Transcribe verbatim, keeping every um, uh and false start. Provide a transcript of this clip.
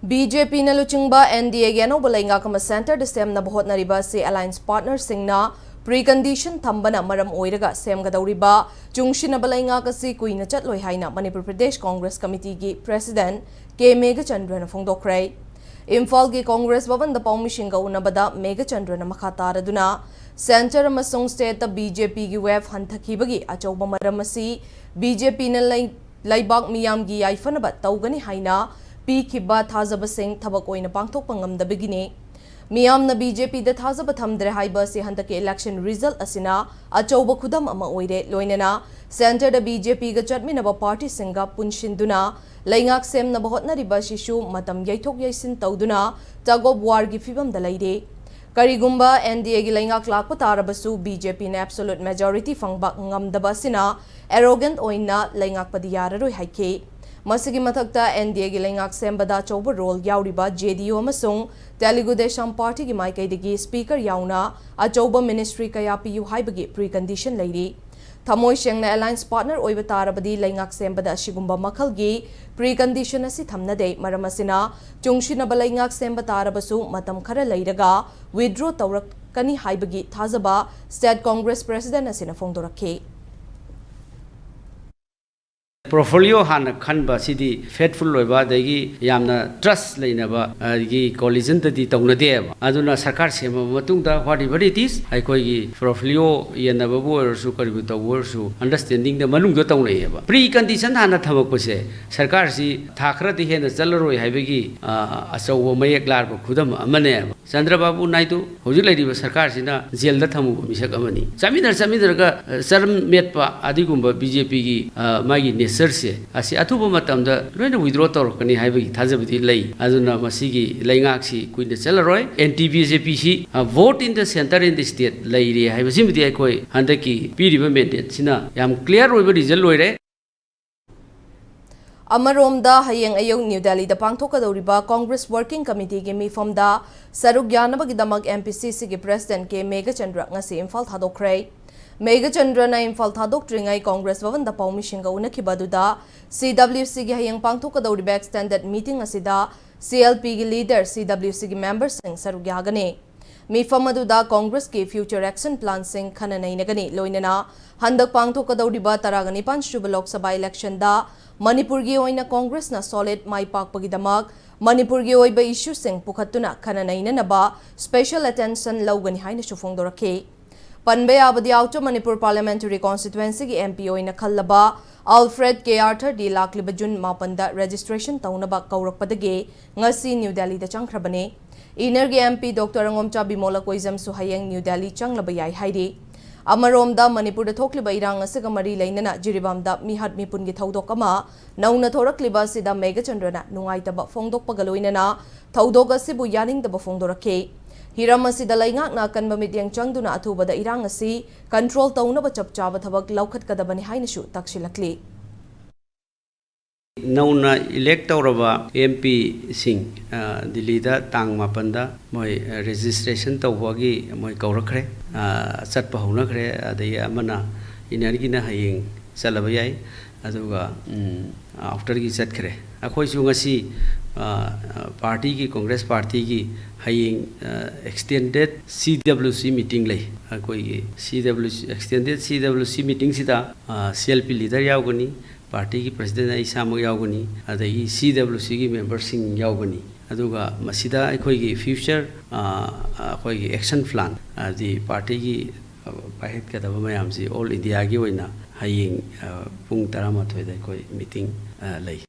B J ꯄꯤꯅ ꯂꯨꯆꯤꯡꯕ N D ꯑꯦꯒꯤ ꯑꯅꯧꯕ ꯂꯩꯉꯥꯛ ꯑꯃ ꯁꯦꯟꯇꯔꯗ ꯁꯦꯝꯅꯕ ꯍꯣꯠꯅꯔꯤꯕ ꯑꯁꯤ ꯑꯦꯂꯥꯏꯟꯁ ꯄꯥꯔꯠꯅꯔꯁꯤꯡꯅ ꯄ꯭ꯔꯤ ꯀꯟꯗꯤꯁꯟ ꯊꯝꯕꯅ ꯃꯔꯝ ꯑꯣꯏꯔꯒ ꯁꯦꯝꯒꯗꯧꯔꯤꯕ ꯆꯨꯡꯁꯤꯟꯅꯕ ꯂꯩꯉꯥꯛ ꯑꯁꯤ ꯀꯨꯏꯅ ꯆꯠꯂꯣꯏ ꯍꯥꯏꯅ ꯃꯅꯤꯄꯨꯔ ꯄ꯭ꯔꯗꯦꯁ ꯀꯣꯡꯒ꯭ꯔꯦꯁ ꯀꯃꯤꯇꯤꯒꯤ ꯄ꯭ꯔꯦꯁꯤꯗꯦꯟꯠ ꯀꯦ ꯃꯦꯘꯆꯟꯗ꯭ꯔꯅ ꯐꯣꯡꯗꯣꯛꯈ꯭ꯔꯦ꯫ ꯏꯝꯐꯥꯜꯒꯤ ꯀꯣꯡꯒ꯭ꯔꯦꯁ ꯚꯕꯟꯗ ꯄꯥꯎꯃꯤꯁꯤꯡꯒ ꯎꯅꯕꯗ ꯃꯦꯘꯆꯟꯗ꯭ꯔꯅ ꯃꯈꯥ ꯇꯥꯔꯗꯨꯅ ꯁꯦꯟꯇꯔ ꯑꯃꯁꯨꯡ ꯁ꯭ꯇꯦꯠꯇ ꯕꯤ ꯖꯦ ꯄꯤꯒꯤ ꯋꯦꯚ ꯍꯟꯊꯈꯤꯕꯒꯤ ꯑꯆꯧꯕ ꯃꯔꯝ ꯑꯁꯤ ꯕꯤ ꯖꯦ ꯄꯤꯅ ꯂꯩ-, ꯂꯩꯕꯥꯛ ꯃꯤꯌꯥꯝꯒꯤ ꯌꯥꯏꯐꯅꯕ ꯇꯧꯒꯅꯤ ꯍꯥꯏꯅ ꯄꯤꯈꯤꯕ ꯊꯥꯖꯕꯁꯤꯡ ꯊꯕꯛ ꯑꯣꯏꯅ ꯄꯥꯡꯊꯣꯛꯄ ꯉꯝꯗꯕꯒꯤꯅꯤ꯫ ꯃꯤꯌꯥꯝꯅ ꯕꯤ ꯖꯦ ꯄꯤꯗ ꯊꯥꯖꯕ ꯊꯝꯗ꯭ꯔꯦ ꯍꯥꯏꯕ ꯑꯁꯤ ꯍꯟꯗꯛꯀꯤ ꯏꯂꯦꯛꯁꯟ ꯔꯤꯖꯜꯠ ꯑꯁꯤꯅ ꯑꯆꯧꯕ ꯈꯨꯗꯝ ꯑꯃ ꯑꯣꯏꯔꯦ꯫ ꯂꯣꯏꯅꯅ ꯁꯦꯟꯇꯔꯗ ꯕꯤ ꯖꯦ ꯄꯤꯒ ꯆꯠꯃꯤꯟꯅꯕ ꯄꯥꯔꯇꯤꯁꯤꯡꯒ ꯄꯨꯟꯁꯤꯟꯗꯨꯅ ꯂꯩꯉꯥꯛ ꯁꯦꯝꯅꯕ ꯍꯣꯠꯅꯔꯤꯕ ꯑꯁꯤꯁꯨ ꯃꯇꯝ ꯌꯩꯊꯣꯛ ꯌꯩꯁꯤꯟ ꯇꯧꯗꯨꯅ tug of warꯒꯤ ꯐꯤꯕꯝꯗ ꯂꯩꯔꯦ꯫ ꯀꯔꯤꯒꯨꯝꯕ ꯑꯦꯟ ꯗꯤ ꯑꯦꯒꯤ ꯂꯩꯉꯥꯛ ꯂꯥꯛꯄ ꯇꯥꯔꯕꯁꯨ ꯕꯤ ꯖꯦ ꯄꯤꯅ absolute majority ꯐꯪꯕ ꯉꯝꯗꯕ ꯑꯁꯤꯅ arrogant ꯑꯣꯏꯅ ꯂꯩꯉꯥꯛꯄꯗꯤ ꯌꯥꯔꯔꯣꯏ ꯍꯥꯏꯈꯤ꯫ ꯃꯁꯤꯒꯤ ꯃꯊꯛꯇ ꯑꯦꯟ ꯗꯤ ꯑꯦꯒꯤ ꯂꯩꯉꯥꯛ ꯁꯦꯝꯕꯗ ꯑꯆꯧꯕ ꯔꯣꯜ ꯌꯥꯎꯔꯤꯕ ꯖꯦ ꯗꯤ ꯌꯨ ꯑꯃꯁꯨꯡ ꯇꯦꯂꯨꯒꯨ ꯗꯦꯁꯝ ꯄꯥꯔꯇꯤꯒꯤ ꯃꯥꯏꯀꯩꯗꯒꯤ ꯁ꯭ꯄꯤꯀꯔ ꯌꯥꯎꯅ ꯑꯆꯧꯕ ꯃꯤꯅꯤꯁꯇ꯭ꯔꯤ ꯀꯌꯥ ꯄꯤꯌꯨ ꯍꯥꯏꯕꯒꯤ ꯄ꯭ꯔꯤ ꯀꯟꯗꯤꯁꯟ ꯂꯩꯔꯤ꯫ ꯊꯃꯣꯏ ꯁꯦꯡꯅ ꯑꯦꯂꯥꯏꯟꯁ ꯄꯥꯔꯠꯅꯔ ꯑꯣꯏꯕ ꯇꯥꯔꯕꯗꯤ ꯂꯩꯉꯥꯛ ꯁꯦꯝꯕꯗ ꯑꯁꯤꯒꯨꯝꯕ ꯃꯈꯜꯒꯤ ꯄ꯭ꯔꯤ ꯀꯟꯗꯤꯁꯟ ꯑꯁꯤ ꯊꯝꯅꯗꯦ꯫ ꯃꯔꯝ ꯑꯁꯤꯅ ꯆꯨꯡꯁꯤꯟꯅꯕ ꯂꯩꯉꯥꯛ ꯁꯦꯝꯕ ꯇꯥꯔꯕꯁꯨ ꯃꯇꯝ ꯈꯔ ꯂꯩꯔꯒ withdraw ꯇꯧꯔꯛꯀꯅꯤ ꯍꯥꯏꯕꯒꯤ ꯊꯥꯖꯕ ꯁ꯭ꯇꯦꯠ ꯀꯣꯡꯒ꯭ꯔꯦꯁ ꯄ꯭ꯔꯦꯁꯤꯗꯦꯟꯠ ꯑꯁꯤꯅ ꯐꯣꯡꯗꯣꯔꯛꯈꯤ꯫ ꯄꯣꯔꯠꯐꯣꯂꯤꯑꯣ ꯍꯥꯟꯅ ꯈꯟꯕ ꯑꯁꯤꯗꯤ ꯐꯦꯠꯐꯨꯜ ꯑꯣꯏꯕ ꯑꯗꯒꯤ ꯌꯥꯝꯅ ꯇ꯭ꯔꯁ ꯂꯩꯅꯕ ꯑꯗꯒꯤ ꯀꯣꯂꯤꯖꯟꯗꯗꯤ ꯇꯧꯅꯗꯦꯕ꯫ ꯑꯗꯨꯅ ꯁꯔꯀꯥꯔ ꯁꯦꯝꯃꯕ ꯃꯇꯨꯡꯗ whatever it is ꯑꯩꯈꯣꯏꯒꯤ ꯄꯣꯔꯠꯐꯣꯂꯤꯑꯣ ꯌꯦꯟꯅꯕꯕꯨ ꯑꯣꯏꯔꯁꯨ ꯀꯔꯤꯕꯨ ꯇꯧꯕ ꯑꯣꯏꯔꯁꯨ ꯑꯟꯗꯔꯁ꯭ꯇꯦꯟꯗꯤꯡꯗ ꯃꯅꯨꯡꯗ ꯇꯧꯅꯩꯌꯦꯕ꯫ ꯄ꯭ꯔꯤ ꯀꯟꯗꯤꯁꯟ ꯍꯥꯟꯅ ꯊꯝꯃꯛꯄꯁꯦ ꯁꯔꯀꯥꯔꯁꯤ ꯊꯥ ꯈꯔꯗꯤ ꯍꯦꯟꯅ ꯆꯠꯂꯔꯣꯏ ꯍꯥꯏꯕꯒꯤ ꯑ, ꯑꯆꯧꯕ ꯃꯌꯦꯛ ꯂꯥꯔꯕ ꯈꯨꯗꯝ ꯑꯃꯅꯦꯕ꯫ ꯆꯟꯗ꯭ꯔꯕꯥꯕꯨ ꯅꯥꯏꯗꯨ ꯍꯧꯖꯤꯛ ꯂꯩꯔꯤꯕ ꯁꯔꯀꯥꯔꯁꯤꯅ ꯖꯦꯜꯗ ꯊꯝꯃꯨꯕ ꯃꯤꯁꯛ ꯑꯃꯅꯤ꯫ ꯆꯠꯃꯤꯟꯅ ꯆꯠꯃꯤꯟꯅꯔꯒ, ꯑ, ꯆꯔꯝ ꯃꯦꯠꯄ ꯑꯗꯨꯒꯨꯝꯕ ꯕꯤ ꯖꯦ ꯄꯤꯒꯤ, ꯑ, ꯃꯥꯒꯤ ꯅꯦꯆꯔꯁꯦ ꯑꯁꯤ ꯑꯊꯨꯕ ꯃꯇꯝꯗ ꯂꯣꯏꯅ ꯋꯤꯗ꯭ꯔꯣ ꯇꯧꯔꯛꯀꯅꯤ ꯍꯥꯏꯕꯒꯤ ꯊꯥꯖꯕꯗꯤ ꯂꯩ꯫ ꯑꯗꯨꯅ ꯃꯁꯤꯒꯤ ꯂꯩꯉꯥꯛꯁꯤ ꯀꯨꯏꯅ ꯆꯠꯂꯔꯣꯏ꯫ ꯑꯦꯟꯇꯤ ꯕꯤ ꯖꯦ ꯄꯤꯁꯤ, ꯑ, vote in the centre and the state ꯂꯩꯔꯦ ꯍꯥꯏꯕꯁꯤꯃꯗꯤ ꯑꯩꯈꯣꯏ ꯍꯟꯗꯛꯀꯤ ꯄꯤꯔꯤꯕ ꯃꯦꯟꯗꯦꯠꯁꯤꯅ ꯌꯥꯝ ꯀ꯭ꯂꯤꯌꯥꯔ ꯑꯣꯏꯕ ꯔꯤꯖꯜ ꯑꯣꯏꯔꯦ꯫ ꯑꯃꯔꯣꯝꯗ, ꯍꯌꯦꯡ ꯑꯌꯨꯛ ꯅ꯭ꯌꯨ ꯗꯦꯜꯂꯤꯗ ꯄꯥꯡꯊꯣꯛꯀꯗꯧꯔꯤꯕ ꯀꯣꯡꯒ꯭ꯔꯦꯁ ꯋꯥꯔꯀꯤꯡ ꯀꯃꯤꯇꯤꯒꯤ ꯃꯤꯐꯝꯗ ꯁꯔꯨꯛ ꯌꯥꯅꯕꯒꯤꯗꯃꯛ ꯑꯦꯝ ꯄꯤ ꯁꯤ ꯁꯤꯒꯤ ꯄ꯭ꯔꯦꯁꯤꯗꯦꯟꯠ ꯀꯦ ꯃꯦꯘꯆꯟꯗ꯭ꯔ ꯉꯁꯤ ꯏꯝꯐꯥꯜ ꯊꯥꯗꯣꯛꯈ꯭ꯔꯦ꯫ ꯃꯦꯘꯆꯟꯗ꯭ꯔꯅ ꯏꯝꯐꯥꯜ ꯊꯥꯗꯣꯛꯇ꯭ꯔꯤꯉꯩ ꯀꯣꯡꯒ꯭ꯔꯦꯁ ꯚꯕꯟꯗ ꯄꯥꯎꯃꯤꯁꯤꯡꯒ ꯎꯅꯈꯤꯕ ꯑꯗꯨꯗ ꯁꯤ ꯗꯕ꯭ꯂꯤꯎ ꯁꯤꯒꯤ ꯍꯌꯦꯡ ꯄꯥꯡꯊꯣꯛꯀꯗꯧꯔꯤꯕ extended meeting ꯑꯁꯤꯗ ꯁꯤ ꯑꯦꯜ ꯄꯤꯒꯤ ꯂꯤꯗꯔ, ꯁꯤ ꯗꯕ꯭ꯂꯤꯎ ꯁꯤꯒꯤ ꯃꯦꯝꯕꯔꯁꯤꯡ ꯁꯔꯨꯛ ꯌꯥꯒꯅꯤ꯫ ꯃꯤꯐꯝ ꯑꯗꯨꯗ ꯀꯣꯡꯒ꯭ꯔꯦꯁꯀꯤ future action planꯁꯤꯡ ꯈꯟꯅ ꯅꯩꯅꯒꯅꯤ, ꯂꯣꯏꯅꯅ ꯍꯟꯗꯛ ꯄꯥꯡꯊꯣꯛꯀꯗꯧꯔꯤꯕ ꯇꯔꯥꯒ ꯅꯤꯄꯥꯟ ꯁꯨꯕ ꯂꯣꯛ ꯁꯚꯥ electionꯗ ꯃꯅꯤꯄꯨꯔꯒꯤ ꯑꯣꯏꯅ ꯀꯣꯡꯒ꯭ꯔꯦꯁꯅ solid ꯃꯥꯏ ꯄꯥꯛꯄꯒꯤꯗꯃꯛ ꯃꯅꯤꯄꯨꯔꯒꯤ ꯑꯣꯏꯕ issueꯁꯤꯡ ꯄꯨꯈꯠꯇꯨꯅ ꯈꯟꯅ ꯅꯩꯅꯅꯕ special attention ꯂꯧꯒꯅꯤ ꯍꯥꯏꯅꯁꯨ ꯐꯣꯡꯗꯣꯔꯛꯈꯤ꯫ ꯄꯟꯕ ꯌꯥꯕꯗꯤ, Outer Manipur Parliamentary Constituencyꯒꯤ M P ꯑꯣꯏꯅ ꯈꯜꯂꯕ ꯑꯜꯐ꯭ꯔꯦꯗ ꯀꯦ ꯑꯥꯔꯊꯔꯗꯤ ꯂꯥꯛꯂꯤꯕ ꯖꯨꯟ ꯃꯥꯄꯟꯗ registration ꯇꯧꯅꯕ ꯀꯧꯔꯛꯄꯗꯒꯤ ꯉꯁꯤ ꯅ꯭ꯌꯨ ꯗꯦꯜꯂꯤꯗ ꯆꯪꯈ꯭ꯔꯕꯅꯤ꯫ Innerꯒꯤ M P Doctor ꯑꯉꯣꯝꯆꯥ ꯕꯤꯃꯣꯂ ꯀꯣꯏꯖꯝꯁꯨ ꯍꯌꯦꯡ ꯅ꯭ꯌꯨ ꯗꯦꯜꯂꯤ ꯆꯪꯂꯕ ꯌꯥꯏ ꯍꯥꯏꯔꯤ꯫ ꯑꯃꯔꯣꯝꯗ, ꯃꯅꯤꯄꯨꯔꯗ ꯊꯣꯛꯂꯤꯕ ꯏꯔꯥꯡ ꯑꯁꯤꯒ ꯃꯔꯤ ꯂꯩꯅꯅ ꯖꯤꯔꯤꯕꯥꯝꯗ ꯃꯤꯍꯥꯠ ꯃꯤꯄꯨꯟꯒꯤ ꯊꯧꯗꯣꯛ ꯑꯃ ꯅꯧꯅ ꯊꯣꯔꯛꯂꯤꯕ ꯑꯁꯤꯗ ꯃꯦꯘꯆꯟꯗ꯭ꯔꯅ ꯅꯨꯡꯉꯥꯏꯇꯕ ꯐꯣꯡꯗꯣꯛꯄꯒ ꯂꯣꯏꯅꯅ ꯊꯧꯗꯣꯛ ꯑꯁꯤꯕꯨ ꯌꯥꯅꯤꯡꯗꯕ ꯐꯣꯡꯗꯣꯔꯛꯈꯤ꯫ ꯍꯤꯔꯝ ꯑꯁꯤꯗ ꯂꯩꯉꯥꯛꯅ ꯑꯀꯟꯕ ꯃꯤꯠꯌꯦꯡ ꯆꯪꯗꯨꯅ ꯑꯊꯨꯕꯗ ꯏꯔꯥꯡ ꯑꯁꯤ control ꯇꯧꯅꯕ ꯆꯞ ꯆꯥꯕ ꯊꯕꯛ ꯂꯧꯈꯠꯀꯗꯕꯅꯤ ꯍꯥꯏꯅꯁꯨ ꯇꯛꯁꯤꯜꯂꯛꯂꯤ꯫ ꯅꯧꯅ elect ꯇꯧꯔꯕ M Pꯁꯤꯡ, ꯑ, ꯗꯤꯜꯂꯤꯗ ꯇꯥꯡ ꯃꯥꯄꯟꯗ ꯃꯣꯏ registration ꯇꯧꯕꯒꯤ ꯃꯣꯏ ꯀꯧꯔꯛꯈ꯭ꯔꯦ꯫ ꯑ, ꯆꯠꯄ ꯍꯧꯅꯈ꯭ꯔꯦ꯫ ꯑꯗꯒꯤ ꯑꯃꯅ Innerꯒꯤꯅ ꯍꯌꯦꯡ ꯆꯠꯂꯕ ꯌꯥꯏ, ꯑꯗꯨꯒ, ꯎꯝ, Outerꯒꯤ ꯆꯠꯈ꯭ꯔꯦ꯫ ꯑꯩꯈꯣꯏꯁꯨ ꯉꯁꯤ, ꯑ, partyꯒꯤ, Congress partyꯒꯤ ꯍꯌꯦꯡ, ꯑ, extended C W C meeting ꯂꯩ꯫ ꯑꯩꯈꯣꯏꯒꯤ C W C, extended C W C meetingꯁꯤꯗ, ꯑ, C L P leader ꯌꯥꯎꯒꯅꯤ, partyꯒꯤ president ꯑꯩ ꯏꯁꯥꯃꯛ ꯌꯥꯎꯒꯅꯤ, ꯑꯗꯒꯤ C W Cꯒꯤ memberꯁꯤꯡ ꯌꯥꯎꯒꯅꯤ꯫ ꯑꯗꯨꯒ ꯃꯁꯤꯗ ꯑꯩꯈꯣꯏꯒꯤ future, ꯑ, ꯑꯩꯈꯣꯏꯒꯤ action plan, ꯍꯥꯏꯗꯤ partyꯒꯤ, ꯑ, ꯄꯥꯏꯈꯠꯀꯗꯕ ꯃꯌꯥꯝꯁꯤ all Indiaꯒꯤ ꯑꯣꯏꯅ ꯍꯌꯦꯡ, ꯑ, ꯄꯨꯡ ꯇꯔꯥꯃꯥꯊꯣꯏꯗ ꯑꯩꯈꯣꯏ meeting, ꯑ, ꯂꯩ꯫